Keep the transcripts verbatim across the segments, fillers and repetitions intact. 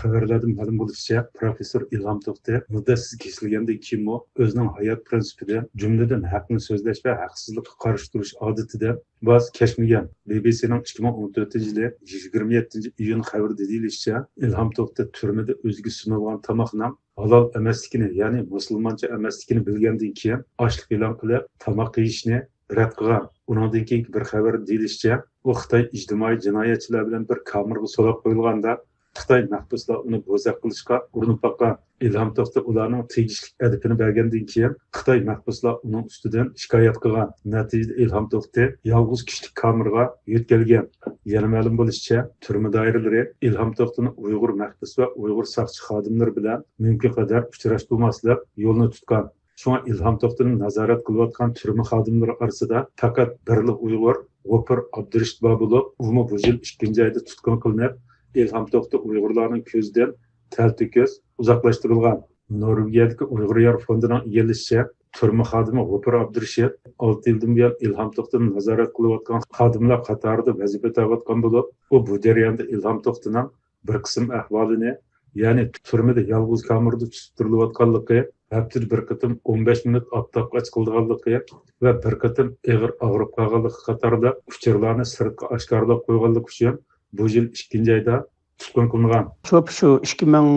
خەۋەرلەردىن مەلۇم بولۇشىچە، پروفېسسور ئىلھام توختى مۇددەتسىز كېسىلگەندىن كېيىنمۇ ئۆزىنىڭ ھايات پىرىنسىپىدىن، جۈملىدىن ھەقنى سۆزلەش ۋە ھەقسىزلىققا قارشى تۇرۇش ئادىتىدىن ۋاز كەچمىگەن. بى بى سىنىڭ ئىككى مىڭ ئون تۆتىنچى يىلى يىگىرمە يەتتىنچى ئىيۇن خەۋىرىدە دېيىلىشىچە، ئىلھام توختى تۈرمىدە ئۆزىگە سۇنۇلغان تاماقنىڭ ھالال ئەمەسلىكىنى، يەنى مۇسۇلمانچە ئەمەسلىكىنى بىلگەندىن كېيىن، ئاچلىق ئېلان قىلىپ، تاماق يېيىشنى رەت قىلغان. ئۇنىڭدىن كېيىنكى بىر خەۋەردە دېيىلىشىچە، ئۇ خىتاي ئىجتىمائىي جىنايەتچىلەر بىلەن بىر كامېرغا سولاپ قويۇلغاندا، خىتاي مەھبۇسلار ئۇنى بوزەك قىلىشقا ئۇرۇنۇپ باققان. ئىلھام توختى ئۇلارنىڭ تېگىشلىك ئەدىپىنى بەرگەندىن كېيىن، خىتاي مەھبۇسلار ئۇنىڭ ئۈستىدىن شىكايەت قىلغان. نەتىجىدە ئىلھام توختى يالغۇز كىشىلىك كامېرغا يۆتكەلگەن. يەنە مەلۇم بولۇشىچە، تۈرمە دائىرىلىرى ئىلھام توختىنى ئۇيغۇر مەھبۇس ۋە ئۇيغۇر ساقچى خادىملىرى بىلەن مۇمكىن قەدەر ئۇچراشتۇرماسلىق يولىنى تۇتقان. شۇڭا ئىلھام توختىنى نازارەت قىلىۋاتقان تۈرمە خادىملىرى ئارىسىدا پەقەت بىرلا ئۇيغۇر، غوپۇر ئابدۇرېشىت بار بولۇپ، ئۇمۇ بۇ يىل ئىككىنچى ئايدا تۇتقۇن قىلىنىپ، ئىلھام توختى ئۇيغۇرلارنىڭ كۆزىدىن تەلتۆكۈس ئۇزاقلاشتۇرۇلغان. نورۋېگىيەدىكى ئۇيغۇر يار فوندىنىڭ ئىگىلىشىچە، تۈرمە خادىمى غوپۇر ئابدۇرېشىت ئالتە يىلدىن بۇيان ئىلھام توختىنى نازارەت قىلىۋاتقان خادىملار قاتارىدا ۋەزىپە ئۆتەۋاتقان بولۇپ، ئۇ بۇ جەرياندا ئىلھام توختىنىڭ بىر قىسىم ئەھۋالىنى، يەنى تۈرمىدە يالغۇز كامېردا تۇتۇپ تۇرۇلۇۋاتقانلىقى، ھەپتىدە بىر قېتىم ئون بەش مىنۇت ئاپتاپقا ئاچىقىلىدىغانلىقى ۋە بىر قېتىم ئېغىر ئاغرىپ قالغانلىقى قاتارلىق ئۇچۇرلارنى سىرتقا ئاشكارىلاپ قويغانلىقى ئۈچۈن بۇ يىل ئىككىنچى ئايدا تۇتقۇن قىلىنغان. شۇ، شۇ ئىككى مىڭ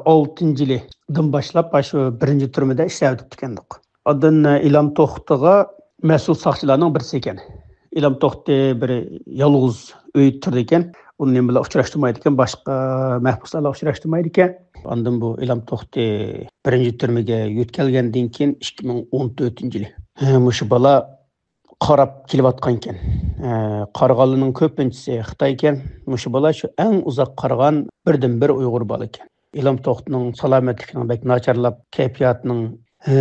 ئالتىنچى يىلىدىن باشلاپ، شۇ بىرىنچى تۈرمىدە ئىشلەۋېتىپتىكەندۇق. ئاندىن ئىلھام توختىغا مەسئۇل ساقچىلارنىڭ بىرسى ئىكەن. ئىلھام توختى بىر يالغۇز ئۆيدە تۇرىدىكەن. ئۇنى نېمە بىلەن ئۇچراشتۇرمايدىكەن، باشقا مەھبۇسلار بىلەن ئۇچراشتۇرمايدىكەن. ئاندىن بۇ ئىلھام توختى بىرىنچى تۈرمىگە يۆتكەلگەندىن كېيىن، ئىككى مىڭ ئون تۆتىنچى يىلى، ھە، مۇشۇ بالا قاراپ كېلىۋاتقانىكەن. ھە، قارىغانلىرىنىڭ كۆپىنچىسى خىتايكەن. مۇشۇ بالا شۇ ئەڭ ئۇزاق قارىغان بىردىنبىر ئۇيغۇر بالىكەن. ئىلھام توختىنىڭ سالامەتلىكىنىڭ بەك ناچارلاپ، كەيپىياتىنىڭ، ھە،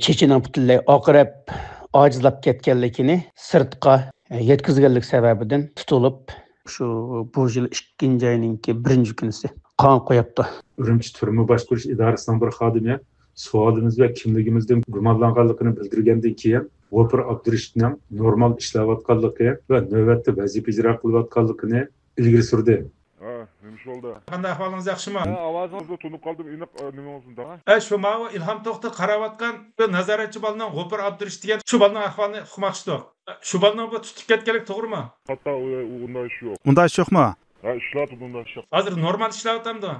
چېچىنىڭ پۈتۈنلەي ئاقىرىپ، ئاجىزلاپ كەتكەنلىكىنى سىرتقا، ھە، يەتكۈزگەنلىك سەۋەبىدىن تۇتۇلۇپ، شۇ بۇ يىل ئىككىنچى ئاينىڭكى بىرىنچى كۈنىسى قاماپ قويۇپتۇ. ئۈرۈمچى تۈرمە باشقۇرۇش ئىدارىسىنىڭ بىر خادىمى سوئالىمىز ۋە كىملىكىمىزدىن گۇمانلانغانلىقىنى بىلدۈرگەندىن كېيىن، غوپۇر ئابدۇرېشىتنىڭ نورمال ئىشلەۋاتقانلىقى ۋە نۆۋەتتە ۋەزىپە ئىجرا قىلىۋاتقانلىقىنى ئىلگىرى سۈردى. ھە، نېمە ئىش بولدى؟ قانداق ئەھۋالىڭىز، ياخشىمۇ؟ ھە، ئاۋازىڭىزنى تونۇپ قالدىم، ئېنىق، ئە، نېمىڭىزنى دەڭ. ئە، شۇ ماۋۇ ئىلھام توختى قاراۋاتقان بىر نازارەتچى بالىنىڭ غوپۇر ئابدۇرېشىت دېگەن شۇ بالىنىڭ ئەھۋالىنى ئۇقماقچى ئىدۇق. شۇ بالىنىڭ بۇ تۇتۇپ كەتكەنلىكى توغرىمۇ؟ خاتا، ئۇ، ئۇ، ئۇنداق ئىش يوق. ئۇنداق ئىش يوقمۇ؟ ھە، ئىشلەۋاتىدۇ، ئۇنداق ئىش يوق. ھازىر نورمال ئىشلەۋاتامدۇ؟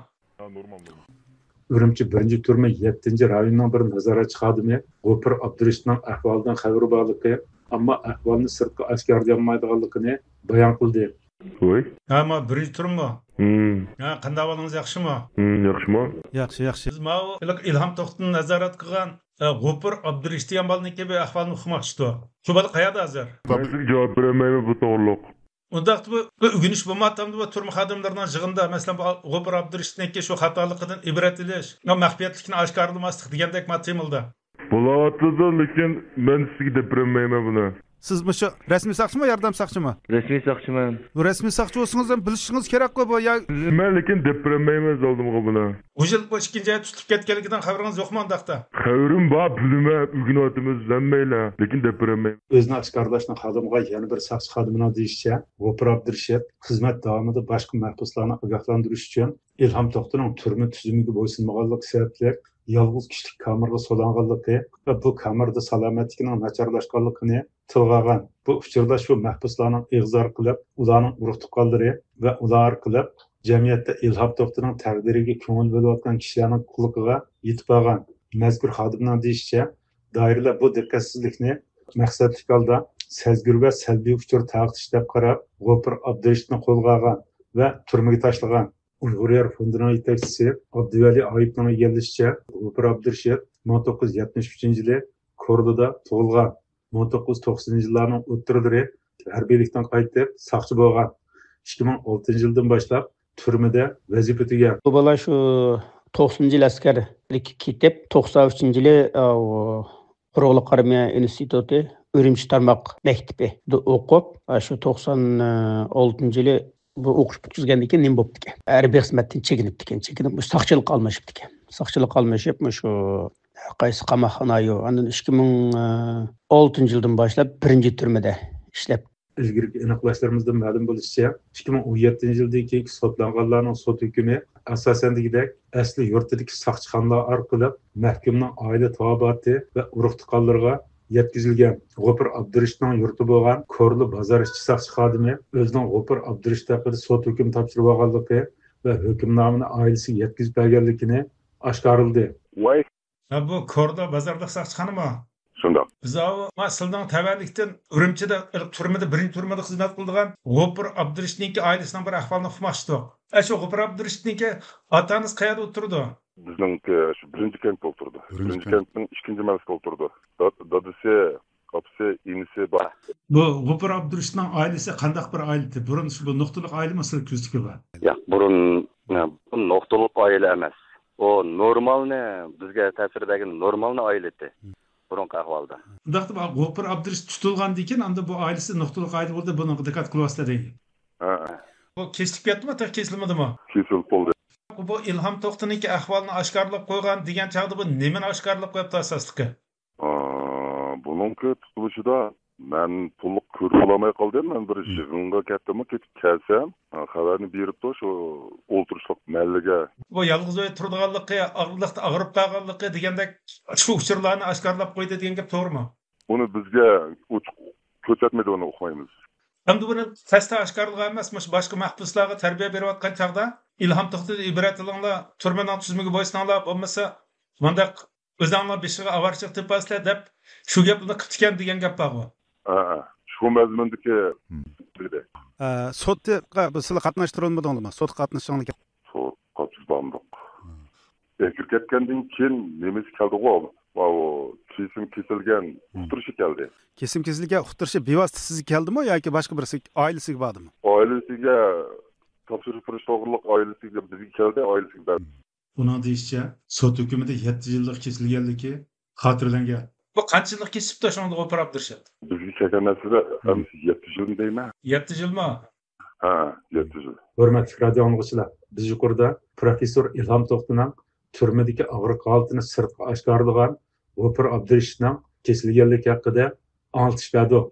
ھە، نورمال، نورمال. ئۈرۈمچى بىرىنچى تۈرمە يەتتىنچى رايوننىڭ بىر نازارەتچى خادىمى غوپۇر ئابدۇرېشىتنىڭ ئەھۋالىدىن خەۋىرى بارلىقى، ئەمما ئەھۋالنى سىرتقا ئاشكارىلىيالمايدىغانلىقىنى بايان قىلدى. ۋوي. ھە، ما، بىرىنچى تۈرمىمۇ؟ ھىم. ھە، قانداق ئەھۋالىڭىز، ياخشىمۇ؟ ھىم، ياخشىمۇ؟ ياخشى، ياخشى. بىز ماۋۇ ھېلىقى ئىلھام توختىنى نازارەت قىلغان، ئە، غوپۇر ئابدۇرېشىت دېگەن بالىنىڭكى بىر ئەھۋالىنى ئۇقماقچى ئىدۇق. شۇ بالا قەيەردە ھازىر؟ مەن سىزگە جاۋاب بېرەلمەيمەن بۇ توغرىلىق. ئۇنداقتا بۇ، بۇ ئۆگىنىش بولمايۋاتامدۇ بۇ تۈرمە خادىملىرىنىڭ يىغىنىدا، مەسىلەن، بۇ غوپۇر ئابدۇرېشىتنىڭكى شۇ خاتالىقىدىن ئىبرەت ئېلىش، مەخپىيەتلىكىنى ئاشكارىلىماسلىق دېگەندەك ما تېمىلدا؟ بولاۋاتىدۇ، لېكىن مەن سىزگە دەپ بېرەلمەيمەن بۇنى. سىز مۇشۇ رەسمىي ساقچىمۇ، ياردەم ساقچىمۇ؟ رەسمىي ساقچىمەن. بۇ رەسمىي ساقچى بولسىڭىز ھەم بىلىشىڭىز كېرەكقۇ بۇ، يا؟ مەن لېكىن دەپ بېرەلمەيمەن زالدىمغا بۇنى. بۇ يىل بۇ ئىككىنچى ئاي تۇتۇپ كەتكەنلىكىدىن خەۋىرىڭىز يوقمۇ ئۇنداقتا؟ خەۋىرىم بار، بىلىمەن، ئۆگىنىۋاتىمىز ھەممەيلەن، لېكىن دەپ بېرەلمەيمەن. ئۆزىنى ئاشكارىلاشنى خالىمىغان يەنە بىر ساقچى خادىمىنىڭ دېيىشىچە، غوپۇر ئابدۇرېشىت خىزمەت داۋامىدا باشقا مەھبۇسلارنى ئاگاھلاندۇرۇش ئۈچۈن ئىلھام توختىنىڭ تۈرمە تۈزۈمىگە بويسۇنمىغانلىقى سەۋەبلىك يالغۇز كىشىلىك كامېرغا سولانغانلىقى ۋە بۇ كامېردا سالامەتلىكىنىڭ ناچارلاشقانلىقىنى تىلغا ئالغان. بۇ ئۇچۇردا شۇ مەھبۇسلارنىڭ ئېغىزى ئارقىلىق، ئۇلارنىڭ ئۇرۇق-تۇغقانلىرى ۋە ئۇلار ئارقىلىق جەمئىيەتتە ئىلھام توختىنىڭ تەقدىرىگە كۆڭۈل بۆلۈۋاتقان كىشىلەرنىڭ قۇلىقىغا يېتىپ بارغان. مەزكۇر خادىمنىڭ دېيىشىچە، دائىرىلەر بۇ دىققەتسىزلىكنى مەقسەتلىك ھالدا سەزگۈر ۋە سەلبىي ئۇچۇر تارقىتىش دەپ قاراپ، غوپۇر ئابدۇرېشىتنى قولغا ئالغان ۋە تۈرمىگە تاشلىغان. ئۇيغۇر يار فوندىنىڭ يېتەكچىسى ئابدۇۋەلى ئايۇپنىڭ ئىگىلىشىچە، غوپۇر ئابدۇرېشىت مىڭ توققۇز يۈز يەتمىش ئۈچىنچى يىلى كورلىدا تۇغۇلغان. مىڭ توققۇز يۈز توقسىنىنچى يىللارنىڭ ئوتتۇرىلىرى ھەربىيلىكتىن قايتىپ، ساقچى بولغان. ئىككى مىڭ ئالتىنچى يىلدىن باشلاپ تۈرمىدە ۋەزىپە ئۆتىگەن. بۇ بالا شۇ توقسىنىنچى يىلى ئەسكەرلىككە كېتىپ، توقسان ئۈچىنچى يىلى، ئاۋۇ، قۇرۇقلۇق ئارمىيە ئىنستىتۇتى ئۈرۈمچى تارماق مەكتىپىدە ئوقۇپ، شۇ توقسان ئالتىنچى يىلى بۇ ئوقۇش پۈتكۈزگەندىن كېيىن نېمە بوپتىكەن؟ ھەربىي خىزمەتتىن چېكىنىپتىكەن، چېكىنىپ مۇشۇ ساقچىلىققا ئالمىشىپتىكەن. ساقچىلىققا ئالمىشىپ، مۇشۇ ھەرقايسى قاماقخانا، ئاندىن ئىككى مىڭ ئالتىنچى يىلدىن باشلاپ بىرىنچى تۈرمىدە ئىشلەپ ئىلگىرىكى ئېنىقلاشلىرىمىزدىن مەلۇم بولۇشىچە، ئىككى مىڭ ئون يەتتىنچى يىلدىن كېيىنكى سوتلانغانلارنىڭ سوت ھۆكمى ئاساسەن دېگۈدەك ئەسلى يۇرتىدىكى ساقچىخانىلار ئارقىلىق مەھكۇمنىڭ ئائىلە تاۋابىئاتى ۋە ئۇرۇق-تۇغقانلىرىغا يەتكۈزۈلگەن. غوپۇر ئابدۇرېشىتنىڭ يۇرتى بولغان كورلا بازار ئىشچى ساقچى خادىمى ئۆزىنىڭ غوپۇر ئابدۇرېشىت ھەققىدە سوت ھۆكمى تاپشۇرۇۋالغانلىقى ۋە ھۆكۈمنامىنى ئائىلىسىگە يەتكۈزۈپ بەرگەنلىكىنى ئاشكارىلىدى. ۋاي. ھە، بۇ كورلا بازاردىكى ساقچىخانىمۇ؟ شۇنداق. بىز ئاۋۇ، ما، سىلىنىڭ تەۋەلىكتىن ئۈرۈمچىدە، تۈرمىدە، بىرىنچى تۈرمىدە خىزمەت قىلىدىغان غوپۇر ئابدۇرېشىتنىڭكى ئائىلىسىنىڭ بىر ئەھۋالىنى ئۇقماقچىدۇق. ئە، شۇ غوپۇر ئابدۇرېشىتنىڭكى ئاتا-ئانىسى قەيەردە ئولتۇرىدۇ؟ بىزنىڭكى شۇ بىرىنچى كەنتتە ئولتۇرىدۇ. بىرىنچى بىرىنچى كەنت. كەنتنىڭ ئىككىنچى مەھەللىسىدە ئولتۇرىدۇ. دا-، دادىسى، ئاپىسى، ئىنىسى بار. بۇ غوپۇر ئابدۇرېشىتنىڭ ئائىلىسى قانداق بىر ئائىلە ئىدى؟ بۇرۇن شۇ بۇ نۇقتىلىق ئائىلىمۇ سىلەر كۆزىتىكى بار؟ ياق، بۇرۇن، بۇرۇن نۇقتىلىق ئائىلە ئەمەس. ئۇ نورمالنى، بىزگە تەسىر بەرگەن نورمالنى ئائىلە ئىدى. بۇرۇنقى ئەھۋالدا. ئۇنداقتا بۇ غوپۇر ئابدۇرېشىت تۇتۇلغاندىن كېيىن ئاندىن بۇ ئائىلىسى نۇقتىلىق ئائىلە بولدى، بۇنىڭغا دىققەت قىلىۋاتىسىلەر دەيلى. ھە. بۇ كېسىلىپ كەتتىمۇ، تېخى كېسىلمىدىمۇ؟ كېسىلىپ بولدى. بۇ ئىلھام توختىنىڭكى ئەھۋالىنى ئاشكارىلاپ قويغان دېگەن چاغدا بۇ نېمىنى ئاشكارىلاپ قويۇپتۇ ئاساسلىقى؟ ئا، بۇنىڭكى تۇتۇلۇشىدا مەن تولۇق كۆرۈپ بولالماي قالدىم. مەن بىر يىغىنغا كەتتىممۇ، كېتىپ كەلسەم، ئا، خەۋەرنى بېرىپتۇ، شۇ ئولتۇرۇشلۇق مەھەللىگە. بۇ يالغۇز ئۆيدە تۇرىدىغانلىقى، ئاغرىقتا ئاغرىپ قالغانلىقى دېگەندەك شۇ ئۇچۇرلارنى ئاشكارىلاپ قويدى دېگەن گەپ توغرىمۇ؟ ئۇنى بىزگە ئوچۇق كۆرسەتمىدى، ئۇنى ئۇقمايمىز. ئەمدى بۇنى قەستەن ئاشكارىلىغان ئەمەس، مۇشۇ باشقا مەھبۇسلارغا تەربىيە بېرىۋاتقان چاغدا ئىلھام توختىدىن ئىبرەت ئېلىڭلار، تۈرمىنىڭ تۈزۈمىگە بويسۇنۇڭلار، بولمىسا مۇنداق ئۆزۈڭلار بېشىغا ئاۋارىچىلىق تېپىۋالىسىلەر دەپ شۇ گەپنى قىپتىكەن دېگەن گەپ بارغۇ. ھە، شۇ مەزمۇندىكى دېدى. ئە، سوتقا سىلەر قاتناشتۇرۇلمىدىڭلارمۇ؟ سوتقا قاتنىشىڭلار؟ سوتقا قاتنىشىپ باقمىدۇق. ئەكىرىپ كەتكەندىن كېيىن نېمىسى كەلدىغۇ؟ ماۋۇ كېسىم كېسىلگەن ئۇقتۇرۇشى كەلدى. كېسىم كېسىلگەن ئۇقتۇرۇشى بىۋاسىتە سىزگە كەلدىمۇ ياكى باشقا بىرسى ئائىلىسىگە باردىمۇ؟ ئائىلىسىگە تاپشۇرۇپ بېرىش توغرۇلۇق، ئائىلىسىگە، بىزگە كەلدى، ئائىلىسىگە بەردى. ئۇنىڭ دېيىشىچە، سوت ھۆكمىدە يەتتە يىللىق كېسىلگەنلىكى خاتىرىلەنگەن. بۇ قانچە يىللىق كېسىپتۇ شۇنىڭدا غوپۇر ئابدۇرېشىت؟ بىزگە كەلگەن نەرسىدە ئەمىسە يەتتە يىلمۇ دەيمەن. يەتتە يىلمۇ؟ ھە، يەتتە يىل. ھۆرمەتلىك رادىئو ئاڭلىغۇچىلار، بىز يۇقىرىدا پروفېسسور ئىلھام توختىنىڭ تۈرمىدىكى ئاغرىق ھالىتىنى سىرتقا ئاشكارىلىغان غوپۇر ئابدۇرېشىتنىڭ كېسىلگەنلىكى ھەققىدە ئاڭلىتىش بەردۇق.